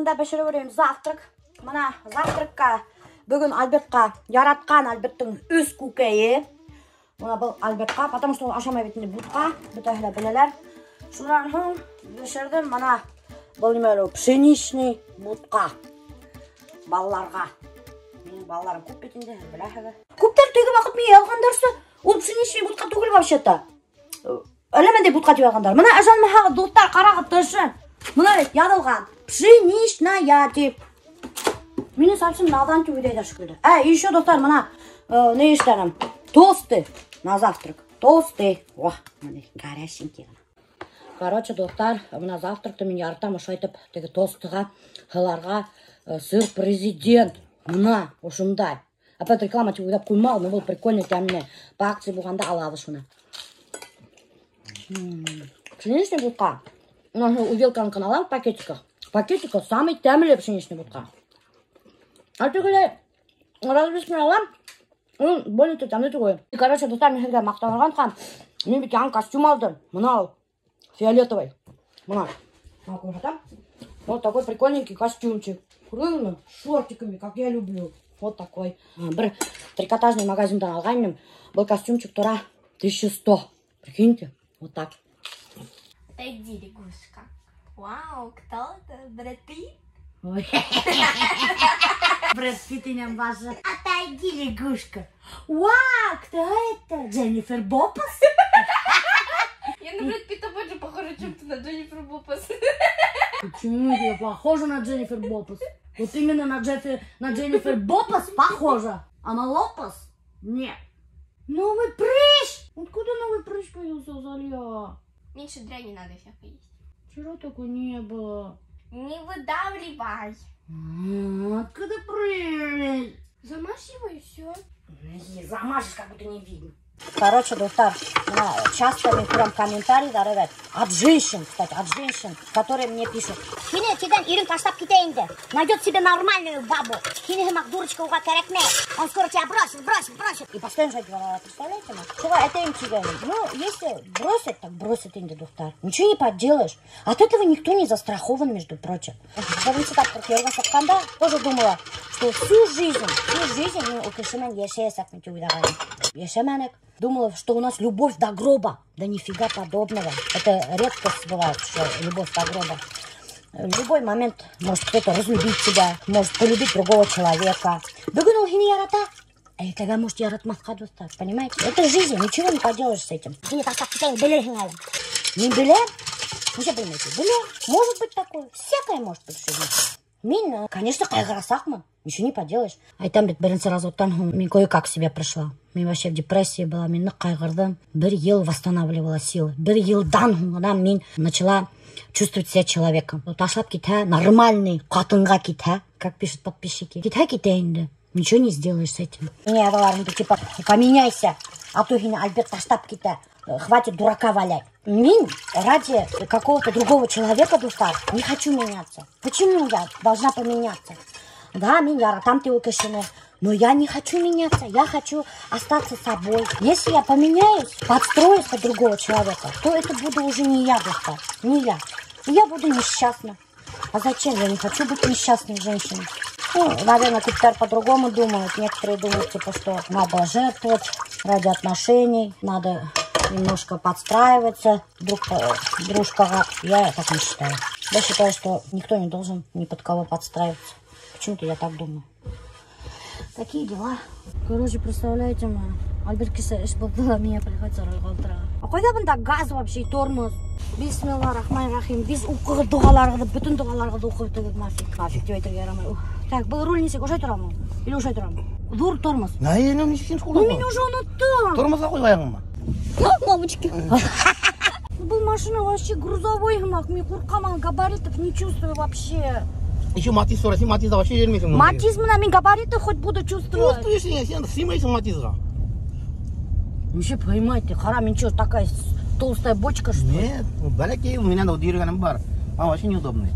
Бында бешереп йөрөйөм завтрак. Бына завтракҡа бөгөн Альбертҡа яратҡан Альберттың өс күкәйе. Бына был Альбертҡа, потому что ул ашамай бит инде бутҡа, бөтәһе лә беләләр. Шунан һуң бешерҙем бына был нимә әле ул? Пшеничный бутҡа. Балаларға. Минең балаларым күп бит инде, һеҙ беләһегеҙ. Күптәр теге ваҡыт миңә яҙғандарсы, ул пшеничный бутҡа түгел вообще-то. Әллә ниндәй бутҡа тип яҙғандар. Бына ышанмаһағыҙ, дуҫтар, ҡарағыҙ тышын. Бына бит яҙылған. Пшеничная тип. Мине совсем надан тип уйлайҙар шикелле. Ә, еще, дуҫтар, бына ни эшләнем? Тосты на завтрак. Тосты. О, бына горященький ғына. Короче, дуҫтар, бына завтракты мин яратам ошайтып теге тостыға, һыларға сыр «Президент». Бына ошондай. Опять реклама тип уйлап ҡуймағыҙ, но был прикольный, тәмле. По акции булғанда алабыҙ шуны. Пшеничный бутҡа. Бына Увелканыҡын алам в пакетиках. В пакетиках самый тәмле пшеничный бутҡа. А тегеләй развесной алам, ул более тәмле түгел. И, короче, дуҫтар, мин һеҙгә маҡтанырға онотҡанмын. Мин бит яңы костюм алдым. Бына ул, фиолетовый. Бына. Бына күрһәтәм. Вот такой прикольненький костюмчик. Күрҙегеҙме? Шортиками, как я люблю. Вот такой. Бер трикотажный магазиндан алғайным. Был костюмчик тора 1100. Прикиньте, вот так. Отойди, лягушка. Вау, кто это? Брэд Питт? Ой. Брэд Питт инәм башы. Отойди, лягушка. Вау, кто это? Дженнифер Бопас? Я на Брэд Питта больше похожа, чем ты на Дженнифер Бопас. Почему я похожа на Дженнифер Бопас? Вот именно на Дженнифер Бопас похожа, а на Лопас нет. Новый прыщ! Откуда новый прыщ появился, Азалия? Меньше дряни надо всякой есть. Вчера такой не было. Не выдавливай. Откуда прыщ? Замажь его и все. Не замажешь, как будто не видно. Короче, дуҫтар, часто мин күрәм комментарийҙар, ребят, от женщин, кстати, от женщин, которые мне пишут. Һине тиҙҙән ирең ташлап китә инде. Найдет себе нормальную бабу. Һине һымаҡ дурочка уға кәрәкмәй. Он скоро тебя бросит, бросит, бросит. И постоянно же говорила, представляете, ма? Шуға әйтәйем тигәнем. Ну, если бросит, так бросит инде, дуҫтар. Ничего не поделаешь. От этого никто не застрахован, между прочим. Беренсе тапҡыр кейәүгә сыҡҡанда тоже думала, что всю жизнь мин ул кеше менән йәшәйәсәкмен тип уйлағайным. Йәшәмәнек. Думала, что у нас любовь до гроба. Да нифига подобного. Это редкость бывает, что любовь до гроба. В любой момент может кто-то разлюбить тебя, может полюбить другого человека. Бөгөн ул һине ярата, а иртәгә может яратмаҫҡа, дуҫтар. Понимаете? Это жизнь, ничего не поделаешь с этим. Һине ташлап китә, белерһең әле. Мин беләм. Нисә белмәйһең? Беләм. Может быть такое. Всякое может быть в жизни. Мин, конечно, ҡайғырасаҡмын. Ничего не поделаешь. Әйтәм бит, беренсе разводтан һуң мин кое-как к себе пришла. Мин вообще в депрессии была, мин ныҡ ҡайғырҙым. Бер йыл восстанавливала силы. Бер йылдан һуң ғына мин начала чувствовать себя человеком. Ташлап китә, нормальный ҡатынға китә, как пишут подписчики. Китә, китә инде. Ничего не сделаешь с этим. Миңә яҙалар инде, типа, поменяйся, а то һине Альберт ташлап китә. Хватит дурака валять. Мин ради какого-то другого человека, дуҫтар, не хочу меняться. Почему я должна поменяться? Да, мин яратам ул кешене, но я не хочу меняться, я хочу остаться собой. Если я поменяюсь, подстроюсь под другого человека, то это буду уже не я, дуҫтар, не я. И я буду несчастна. А зачем? Я не хочу быть несчастной женщиной. Ну, наверное, күптәр по-другому думают. Некоторые думают, типа, что надо жертвовать ради отношений, надо немножко подстраиваться друг по дружкаға. Я так не считаю. Я считаю, что никто не должен ни под кого подстраиваться. Почему-то я так думаю. Такие дела. Короче, представляете, ма, Альберт кисә эш булды ла, миңә приходится рулгә ултырырға. А ҡайҙа бында газ вообще, тормоз? Бисмилла рахман рахим. Беҙ уҡыған доғаларығыҙҙы, бөтөн доғаларығыҙҙы уҡып бөттөгөҙ, нафиг. Нафиг тип әйтергә ярамай. Ух. Так, был руль нисек, ошолай торамы? Или ошолай торамы? Ҙур тормоз. Най, ну нисек һин Ну, мин уже оноттом. Тормозға ҡуй аяғыңмы? Мамочки. Был машина вообще грузовой һымаҡ. Мин ҡурҡам, габаритов не чувствую вообще. Еще Матиз һора, һин Матизда вообще йөрөмәйһең. Матиз менән мин габариты хоть буду чувствовать. Чувствуешь, һин һыймайһың Матизға. Ничего понимаете, ҡара, мин что, такая толстая бочка, что ли? Нет, бәләкәй, у меня йөрөгәнем бар. А вообще неудобный.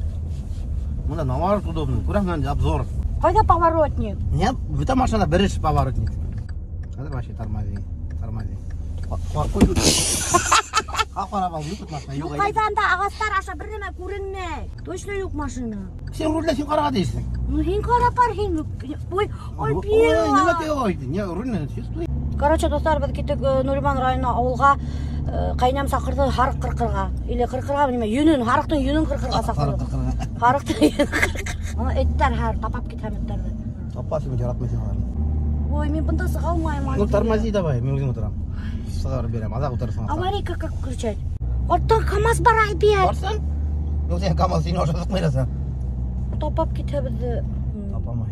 Бында наоборот удобный. Күрәһең, обзор. Ҡайҙа поворотник? Нет, бөтә машинала бер эш поворотник. Хәҙер вообще тормози, тормози. Ҡуй. Ҡарап ал, юҡ машина, юҡ. Ҡайҙа анда ағастар аша бер нәмә күренмәй. Точно юҡ машина. Һин рулдә һин ҡарарға тейешһең. Ну һин ҡарап бар, һин. Ой, ой, Ой, нимә тей, не, руль чувствуй. Короче, дуҫтар, беҙ киттек Нуриман районына ауылға. Ҡәйнәм саҡырҙы һарыҡ ҡырҡырға. Или ҡырҡырға, нимә, йөнөн, һарыҡтың йөнөн ҡырҡырға саҡырҙы. Һарыҡтың йөнөн ҡырҡырға. Ана эттәр һәр тапап китә эттәрҙе. Тапасы мин яратмайһың аларны. Ой, мин бында сыға алмайым. Ну тормози давай, мин үҙем ултырам. Сығарып бирәм, аҙаҡ ултырырһың. Аварийка как включать? Арттан КамАЗ бара бит. Барсын. Юҡ, һин КамАЗ һине аша сыҡмай. Тапап китә беҙҙе. Тапамай.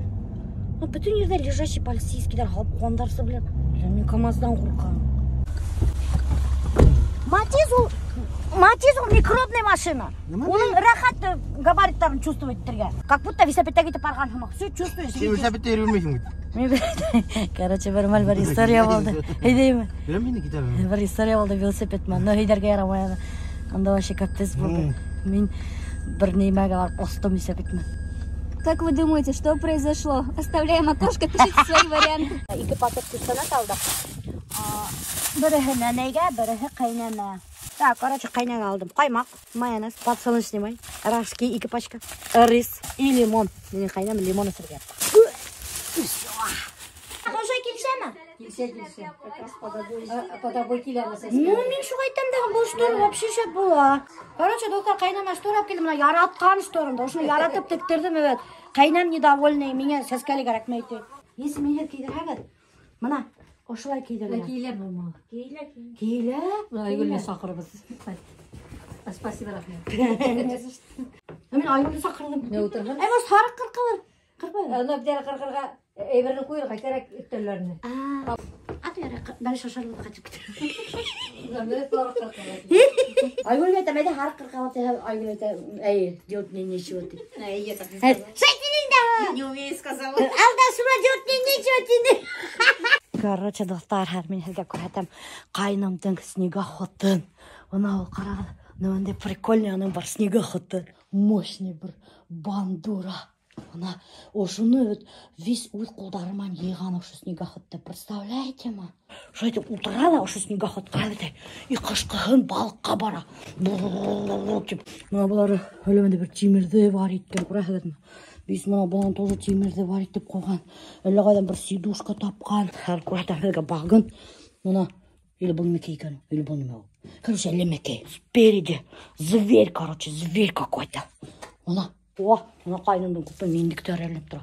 Ну, бөтөн ерҙә лежачий полицейскийҙар һалып ҡуйғандарсы, блин. Мин КамАЗдан ҡурҡам. Матиз ул, Матиз ул микробный машина. Уның рәхәт габариттарын чувствовать итергә. Как будто велосипедта китеп барған һымаҡ. Все чувствуешь. Һин велосипедта йөрөй белмәйһең бит. Короче, бер мәл бер история булды. Әйҙәйме? Беләм мин китәм. Бер история булды велосипед менән. Но һөйләргә ярамай аны. Анда вообще капец булды. Мин бер нимәгә барып остом велосипед менән. Как вы думаете, что произошло? Оставляем окошко, пишите свои варианты. Ике пакет күстәнәс алдыҡ. Береһе нәнәйгә, береһе ҡәйнәмә. Так, короче, ҡәйнәгә алдым. Ҡаймаҡ, майонез, подсолнечный май, рожки, ике пачка, рис и лимон. Минең ҡәйнәм лимон эсергә. Ошо килешәме? Килешә, килешә. Как раз под обой килә. Ну, мин шуға әйтәм дә, был штор вообще шәп була. Короче, дуҫтар, ҡәйнәмә штор алып килдем. Бына яратҡан шторымды. Ошоно яратып тектерҙем, evet. Ҡәйнәм недовольный, миңә сәскәле кәрәкмәй ти. Если мине кейҙерһәгеҙ, бына ошолай кейҙерергә. Кейелә булмалы. Кейелә, кейелә. Айгөлне саҡырыбыҙ. Спасибо, рәхмәт. Мин Айгөлде саҡырҙым. Не ултырған? Эй, может, һарыҡ ҡырҡылыр? Ҡырҡмай. Ана бит әле ҡырҡырға әйберен ҡуйырға кәрәк өҫтәлләренә. Ат ярай, бәлеш ашарлыҡ ҡайтып китер. Айгөл әйтә, әйҙә һарыҡ ҡырҡалап тиһә, Айгөл әйтә, эй, делать мне нечего ти. Не умею, сказала. Алдашма, делать мне нечего тине. Короче, дуҫтар, мин һеҙгә күрһәтәм ҡайнымдың снегоходын. Бына ул, ҡарағыҙ, бындай прикольный уның бар снегоходы. Мощный бер бандура. Бына ошоно бит весь үҙ ҡулдары менән йыйған ошо снегоходты. Представляете ма? Шулай итеп ултыра ла ошо снегоходҡа бит. И ҡышҡыһын балыҡҡа бара. Тип. Бына былары әле бер тимерҙе бар иткән, күрәһегеҙме? Бис бына бынан тоже тимерҙе бар итеп ҡуйған. Әллә ҡайҙан бер сидушка тапҡан. Хәҙер күрһәтәм һеҙгә багын. Бына или был нимәкәй икән, или был нимә ул? Короче, әллә нимәкәй. Спереди зверь, короче, зверь какой-то. Бына, о, бына ҡайнымдың күпме миндектәре эленеп тора.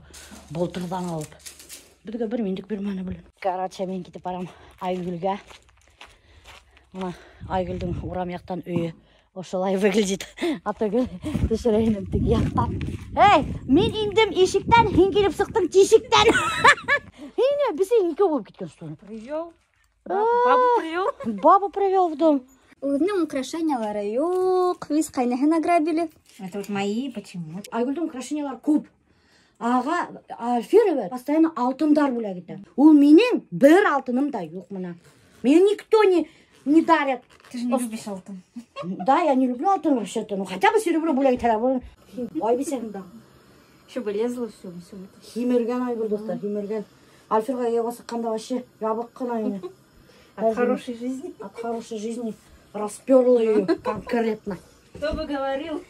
Былтырҙан алып. Беҙгә бер миндек бирмәне, блин. Короче, мин китеп барам Айгөлгә. Бына Айгөлдөң урам яҡтан өйө ошолай выглядит. Атагөл төшөрәйем теге яҡтан. Эй, мин индем ишектән, һин килеп сыҡтың тишектән. Һин нимә, бесәй икәү булып киткән, что ли? Привел. Бабу привел. Бабу привел в дом. Үҙенең украшениялары юҡ, весь ҡәйнәһен ограбили. Это вот мои, почему? Айгөлдөң украшениялары күп. Аға, Альфир постоянно алтындар бүләк итә. Ул минең бер алтыным да юҡ бына. Меня никто не дарит. Ты же не любишь алтын. Да, я не люблю алтын вообще-то. Ну, хотя бы серебро бүләк итә. Ай бисәң да. Еще бы лезло все, все. Һимергән Айгөл, дуҫтар, һимергән. Альфирға кейәүгә сыҡҡанда вообще ябыҡ ҡына ине. От хорошей жизни. От хорошей жизни расперла ее конкретно. Кто бы говорил?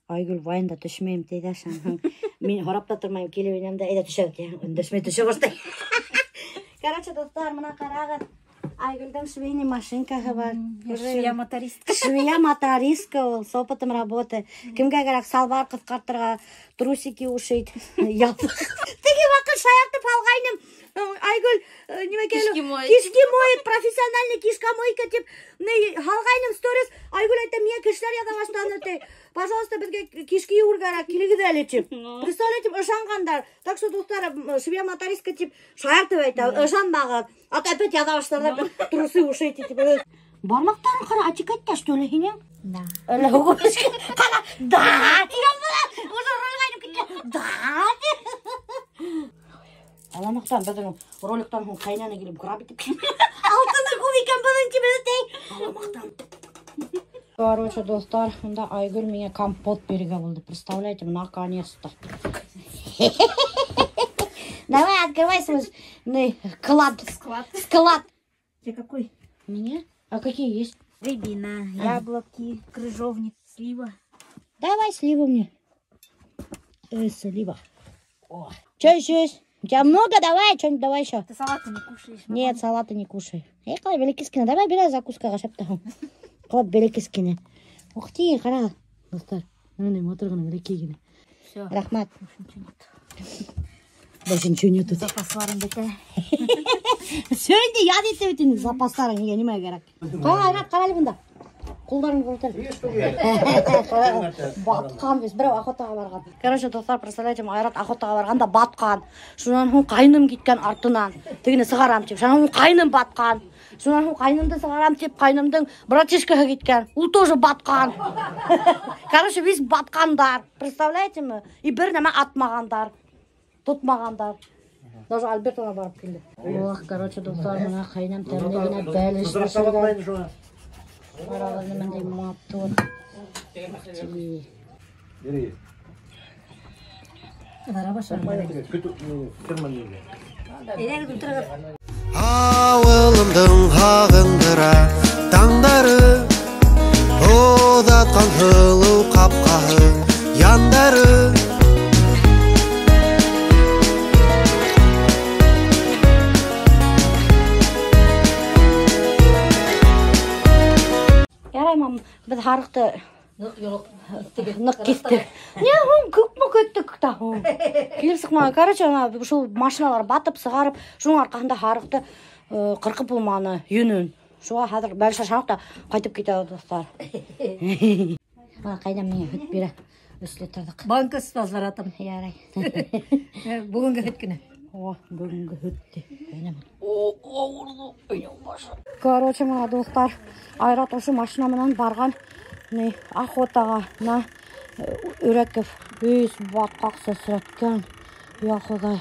Айгөл вайнда төшмәйем ти ҙә шунан. Мин һорап та тормайым, килеп инәм дә, әйҙә төшәбеҙ ти. Өндәшмәй төшә башлай. Короче, дуҫтар, бына ҡарағыҙ. Айгөлдөң швейный машинкаһы бар. Швея-мотористка. Швея-мотористка ул, с опытом работы. Кемгә кәрәк салбар ҡыҫҡартырға, трусики ушить. Теге ваҡыт шаяртып алғайным. Айгөл, нимә икән? Кишки моет. Кишки моет, профессиональный кишкомойка тип. Ни, һалғайным сторис. Айгөл әйтә, миңә кешеләр яҙа башланы ти. Пожалуйста, беҙгә кишки йыуыр кәрәк, килегеҙ әле тип. Представляете, ышанғандар. Так что, дуҫтар, швея-мотористка тип шаяртып әйтә, ышанмағыҙ. А то опять яҙа башларҙар, трусы ушить тип. Бармаҡтарын ҡара, отекать та, что ли, һинең? Да. Әллә ҡара, да, тигән була. Уже ролгә инеп киткән. Да, ти. Аламаҡтан беҙҙең роликтан һуң ҡәйнәне килеп грабить итеп китте. Алтыны күп икән бының тип әйтәй. Аламаҡтан. Короче, дуҫтар, унда Айгөл миңә компот бирергә булды. Представляете, наконец-то. Давай, открывай свой клад. Склад. Склад. Тебе какой? Мне? А какие есть? Рябина, яблоки, крыжовник, слива. Давай сливу мне. Слива. Что еще есть? У тебя много? Давай, что-нибудь давай еще. Ты салаты не кушаешь? Нет, салаты не кушай. Эй, ҡалай бәләкәс кенә. Давай бирә закускаға шәп тә. Ҡалай бәләкәс кенә. Ух ты, ҡара. Дуҫтар, мына матур ғына бәләкәй генә. Все. Рәхмәт. Больше ничего нет. Больше ничего нету. Запасларым бөтә. Все инде яд итеп бит инде запастарың нигә нимә кәрәк. Ҡара, Айрат, ҡара әле бында. Ҡулдарын күрһәтер. Батҡан бит, берәү охотаға барған. Короче, дуҫтар, представляете, Айрат охотаға барған да батҡан. Шунан һуң ҡайным киткән артынан. Тегене сығарам тип. Шунан һуң ҡайным батҡан. Шунан һуң ҡайнымды сығарам тип, ҡайнымдың братишкаһы киткән. Ул тоже батҡан. Короче, весь батҡандар. Представляете мы? И бер нәмә атмағандар. Тотмағандар. Даже Альбертовна барып килде. Ох, короче, дуҫтар, мына ҡайным тәмле генә бәлеш бешергән. Ҡарағыҙ, ниндәй матур. Ауылымдың һағындыра таңдары, оҙатҡан һылыу ҡапҡаһы яндары. Ярай, мам, беҙ һарыҡты ныҡ киҫтек. Не, һуң күпме көттөк тә һуң. Килеп сыҡманы. Короче, ана шул машиналар батып сығарып, шуның арҡаһында һарыҡты ҡырҡып булманы йөнөн. Шуға хәҙер бәлеш ашаныҡ та ҡайтып китә, дуҫтар. Бына ҡайҙан миңә һөт бирә. 3 литрлыҡ. Банка возвратом. Ярай. Бөгөнгө һөт кенә. О, бөгөнгө һөт. Короче, мына дуҫтар, Айрат ошо машина менән барған ни охотаға на Өрәков весь батҡаҡ сәсрәткән. Я Хоҙай.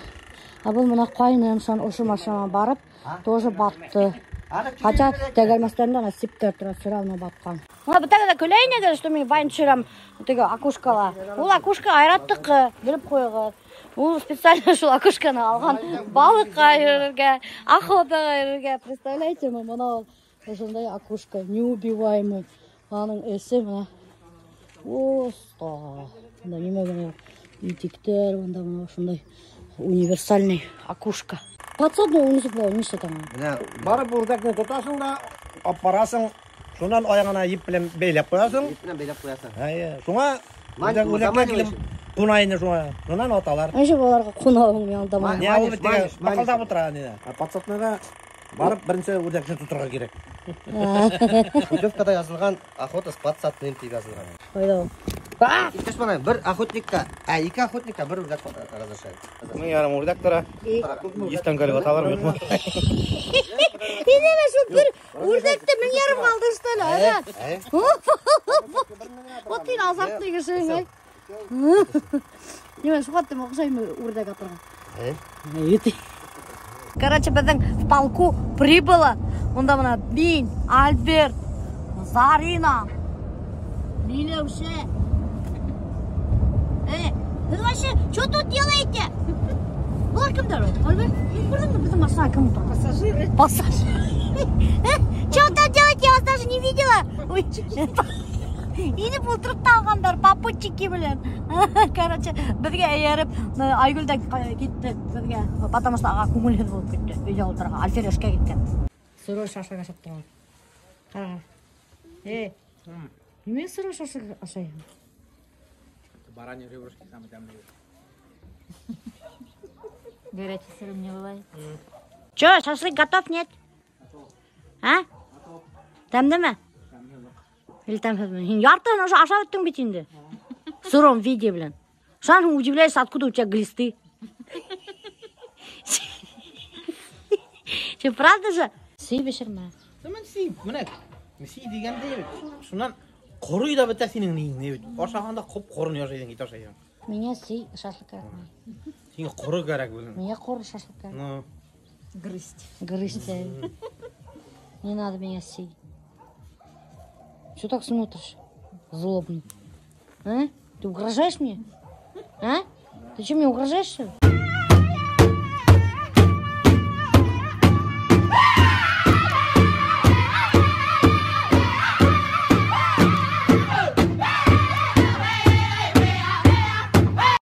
Ә был мына ҡайным шунан ошо машина барып тоже батты. Хотя тәгәрмәстәрендә ана сиптәр тора, все равно батҡан. Мына бөтәгеҙ ҙә көлә инегеҙ, что мин вайн төшөрәм теге окошкала. Ул окошко Айраттыҡы, белеп ҡуйығыҙ. Ул специально шул окошканы алған балыҡҡа йөрөргә, охотаға йөрөргә. Представляете, мына ул ошондай окошко, неубиваемый. Аның эсе мына оста. Бында нимә генә юҡ. Итектәр, бында мына ошондай универсальный окошко. Подсобный унысы була, нишләтә там? Менә барып үрҙәкне тотасың да, алып барасың, шунан аяғына еп белән бәйләп ҡуясың. Еп белән бәйләп ҡуясың. Әйе, шуңа үрҙәкләр килеп ҡуна инде шуңа. Шунан аталар. Нисек уларға ҡунауың янда? Не, ул бит теге баҡылдап ултыра инде. Подсобныйға барып беренсе үрҙәкне тоторға кәрәк. Путевкада язылған охота с подсадным тип язылған. Ҡайҙа ул? Иптәш малай, бер охотникка, ике охотникка бер үрҙәк разрешают. Мең ярым үрҙәк тора. Йөҙ тәңкәлек аталар юҡмы? Нимә шул бер үрҙәкте мең ярымға алдың, что ли, Айрат? Вот һин азартлы кешеһең, әй. Нимә, шуға тип оҡшаймы үрҙәк атырға? Короче, беҙҙең в полку прибыло. Унда бына мин, Альберт, Зарина, Миләүшә. Вы вообще что тут делаете? Улар кемдәр ул? Альберт, һин күрҙеңме беҙҙең машина кем ултыра? Пассажиры. Пассажиры. Что там делаете? Я вас даже не видела. Инеп ултырып та алғандар, попутчики белән. Короче, беҙгә эйәреп, Айгөл дә китте беҙгә, потому что аға күңелһеҙ булып китте. Өйҙә ултырға, Альфир эшкә киткән. Сырой шашлык ашап тора. Ҡара. Эй, нимә сырой шашлык ашайһың? Бараньи ребрышки самые тәмле. Горячий сырым не бывает. Чё, шашлык готов, нет? А? Тәмлеме? Или тәмһеҙме? Һин яртыһын уже ашап бөттөң бит инде. В сыром виде, блин. Шунан һуң удивляешься, откуда у тебя глисты. Че, правда же? Сей бешермә. Нәмә сей? Менә сей дигәндә шунан ҡорой ҙа бөтә һинең ниң, ни бит. Ашағанда ҡоп-ҡорон ашайһың, ит ашайһың. Миңә сей шашлык кәрәк. Һиңә ҡоро кәрәк бүген. Миңә ҡоро шашлык кәрәк. Ну. Грызть. Грызть. Не надо меня сей. Чё так смотришь? Злобный. А? Ты угрожаешь мне? А? Ты чё, мне угрожаешь, что ли?